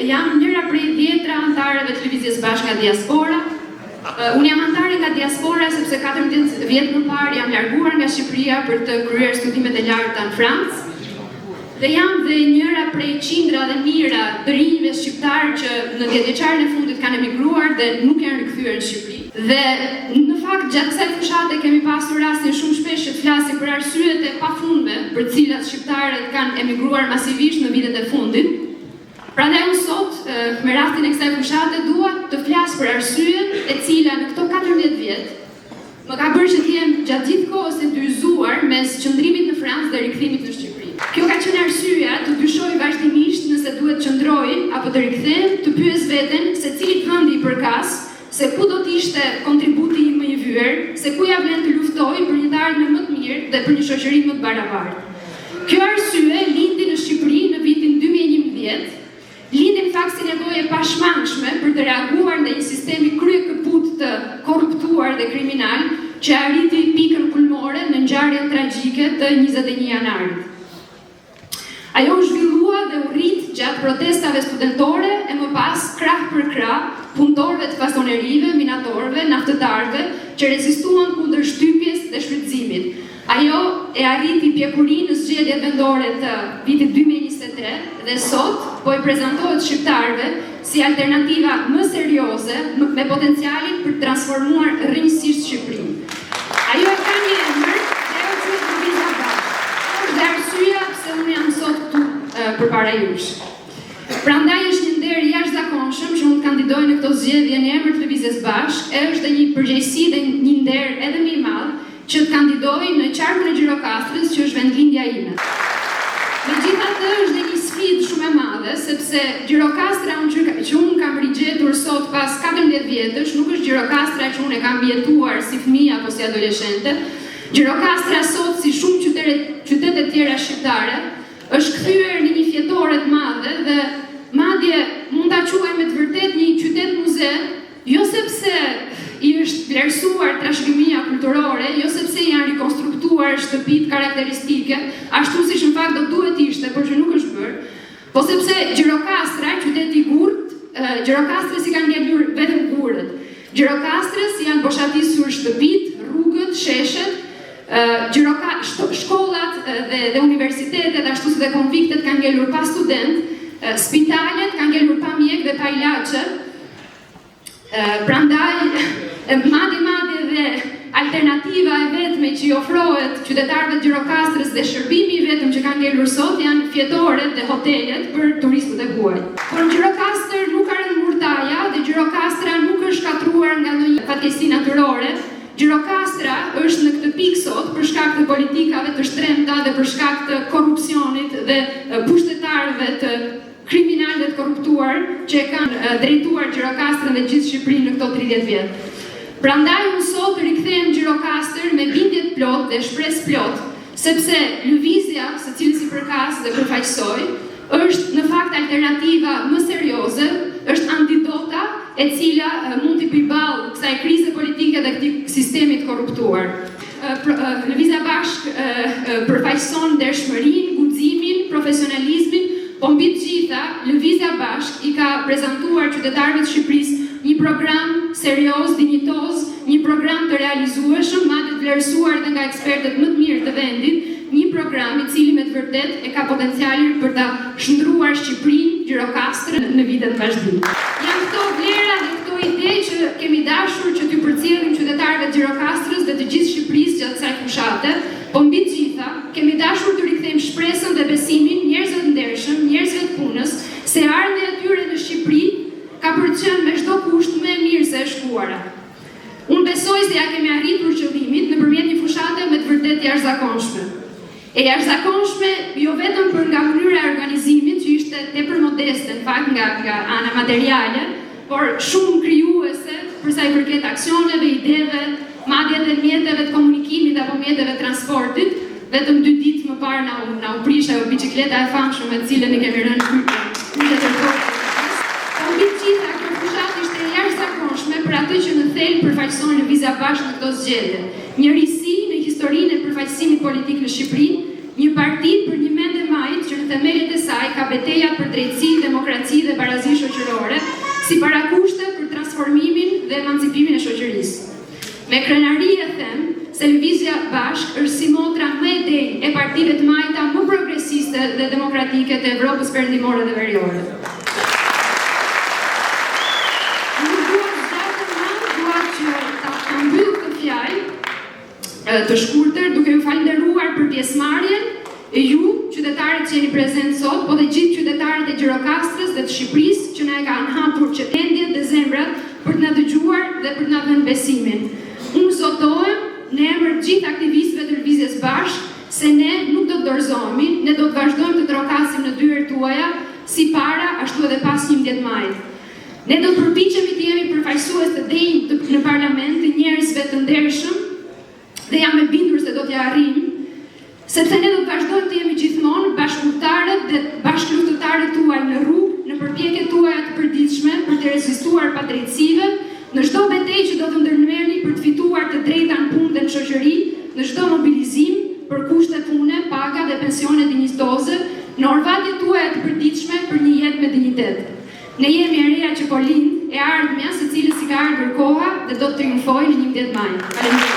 jam njëra prej dhjetra anëtareve të Lëvizjes Bashkë nga diaspora. Unë jam anëtare nga diaspora sepse 14 vjet më parë jam larguar nga Shqipëria për të kryer studimet e larta në Francë. Dhe jam dhe njëra prej qindra dhe mijëra të rinjve shqiptarë që në dhjetëvjeçarin e fundit kanë emigruar dhe nuk janë rikthyer në Shqipëri. Dhe në fakt gjatë kësaj fushate kemi pasur rastin shumë shpesh që të flasim për arsyet e pafundme për të cilat shqiptarët kanë emigruar masivisht në vitet e fundit. Prandaj unë sot, me rastin e kësaj fushate dua të flas për arsyen e cila në këto 14 vjet Më ka bërë që të jem gjatë gjithë kohës e dyzuar mes qëndrimit në Francë dhe rikthimit në Shqipëri. Kjo ka qenë arsyeja të dyshoj vazhdimisht nëse duhet të qëndroj apo të rikthehem, të pyes veten se cilit vendi i përkas, se ku do të ishte kontributi im më i vyer, se ku ia vlen të luftoj për një të ardhme më të mirë dhe për një shoqëri më të barabartë. Kjo arsye lindi në Shqipëri në vitin 2011, Lindi në fakt si nevojë e pashmangshme për të reaguar ndaj një sistemi kryekëput të korruptuar dhe kriminal që arriti pikën kulmore në ngjarjen tragjike të 21 janarit. Ajo u zhvillua dhe u rrit gjatë protestave studentore e më pas krah për krah punëtorëve të fasonerive, minatorëve, naftëtarëve që rezistuan kundër shtypjes dhe shfrytëzimit. Ajo e arriti pjekurinë në zgjedhjet vendore të vitit 2023 dhe sot po i prezantohet shqiptarëve si alternativa më serioze me potencialin për të transformuar rrënjësisht Shqipërinë. Ajo e ka një emër dhe ajo quhet Lëvizja Bashkë. Kjo është dhe arsyeja pse unë jam sot këtu përpara jush. Prandaj është një nder i jashtëzakonshëm që unë të kandidoj në këto zgjedhje në emër të Lëvizjes Bashkë, e është dhe një përgjegjësi dhe një nder edhe më i madh që të kandidoj në qarkun e Gjirokastrës, që është vendlindja ime. Megjithatë është dhe një sfidë shumë e madhe, sepse Gjirokastra unë që, që unë kam rigjetur sot pas 14 vjetësh, nuk është Gjirokastra që unë e kam jetuar si fëmijë apo si adoleshente. Gjirokastra sot si shumë qytete qytete tjera shqiptare, është kthyer në një fjetore të madhe dhe madje mund ta quaj me të vërtetë një qytet muze, jo sepse i është vlerësuar trashëgimia kulturore, jo sepse janë rikonstruktuar shtëpitë karakteristike, ashtu siç në fakt do duhet ishte, por që nuk është bërë, po sepse Gjirokastra, qyteti i gurt, Gjirokastrës i kanë ngelur vetëm gurët. Gjirokastrës i janë boshatisur shtëpitë, rrugët, sheshet, Gjiroka, shkollat dhe, dhe universitetet, ashtu si dhe konviktet kanë ngelur pa student, spitalet kanë ngelur pa mjek dhe pa ilaçe. Prandaj, madje madje dhe alternativa e vetme që i ofrohet qytetarëve të Gjirokastrës dhe shërbimi i vetëm që kanë ngelur sot janë fjetoret dhe hotelet për turistët e huaj. Por në Gjirokastër nuk ka rënë murtaja dhe Gjirokastra nuk është shkatërruar nga ndonjë fatkeqësi natyrore. Gjirokastra është në këtë pikë sot për shkak të politikave të shtrembta dhe për shkak të korrupsionit dhe pushtetarëve të kriminalë dhe të korruptuar që e kanë drejtuar Gjirokastrën dhe gjithë Shqipërinë në këto 30 vjet. Prandaj unë sot rikthehem në Gjirokastër me bindje të plotë dhe shpresë plot, sepse lëvizja së cilës i përkas dhe përfaqësoj është në fakt alternativa më serioze, është antidota e cila mund t'i bëjë ballë kësaj krize politike dhe këtij sistemi të korruptuar. Lëvizja Bashkë përfaqëson ndershmërinë, guximin, profesionalizmin, po mbi të gjitha, Lëvizja Bashkë i ka prezantuar qytetarëve të Shqipërisë një program serioz, dinjitoz, një program të realizueshëm, madje të vlerësuar edhe nga ekspertët më të mirë të vendit, një program i cili me të vërtetë e ka potencialin për ta shndërruar Shqipërinë, Gjirokastrën në vitet në vazhdim. Janë këto vlera dhe këto ide që kemi dashur që t'ju përcjellim qytetarëve të Gjirokastrës dhe të gjithë Shqipërisë gjatë kësaj fushate, po mbi të gjitha, kemi dashur t'u rikthejmë shpresën dhe besimin njerëzve të ndershëm, njerëzve të punës, se e ardhmja e tyre në Shqipëri ka për të qenë me çdo kusht më e mirë se e shkuara. Unë besoj se ia kemi arritur qëllimit nëpërmjet një fushate me të vërtetë jashtëzakonshme. E jashtëzakonshme jo vetëm për nga mënyra e organizimit, që ishte tepër modeste në fakt nga nga ana materiale, por shumë krijuese për sa i përket aksioneve, ideve, madje edhe mjeteve të komunikimit apo mjeteve të transportit. Vetëm dy ditë më parë na u na u prish ajo biçikleta e famshme me të cilën i kemi rënë kryq kryq e tërthortë. Po mbi të gjitha, kjo fushatë ishte e jashtëzakonshme për atë që në thelb përfaqëson Lëvizja Bashkë në këto zgjedhje. Një risi në historinë e përfaqësimit politik në Shqipëri, një parti përnjëmend e majtë që në themelet e saj ka betejat për drejtësi, demokraci dhe barazi. si parakushte për transformimin dhe emancipimin e shoqërisë. Me krenari e them se Lëvizja Bashkë është simotra më e denjë e partive të majta më progresiste dhe demokratike të Evropës Perëndimore dhe Veriore. Nuk dua të zgjatem më, dua që ta ta mbyll këtë fjalë të shkurtër duke ju falënderuar për pjesëmarrjen e ju, qytetarët që jeni prezent sot, po dhe gjithë qytetarët e Gjirokastrës dhe të Shqipërisë që na e kanë hapur që mendjet dhe zemrat për të na dëgjuar dhe për të na dhënë besimin. Unë zotohem në emër të gjithë aktivistëve të Lëvizjes Bashkë se ne nuk do të dorëzohemi, ne do të vazhdojmë të trokasim në dyert tuaja si para ashtu edhe pas 11 majit. Ne do të përpiqemi të jemi përfaqësues të denjë në parlament të njerëzve të ndershëm dhe jam e bindur se do t'ja arrijmë, sepse ne do të vazhdojmë të jemi gjithmonë bashkëudhëtarët dhe bashkëluftëtarët tuaj në rrugë, në përpjekjet tuaja të përditshme për të rezistuar padrejtësive, në çdo betejë që do të ndërmerrni për të fituar të drejta në punë dhe në shoqëri, në çdo mobilizim për kushte pune, paga dhe pensione dinjitoze, në orvatjet tuaja të përditshme për një jetë me dinjitet. Ne jemi e reja që po lind, e ardhmja së cilës i ka ardhur koha dhe do të triumfojë në 11 maj. Faleminderit.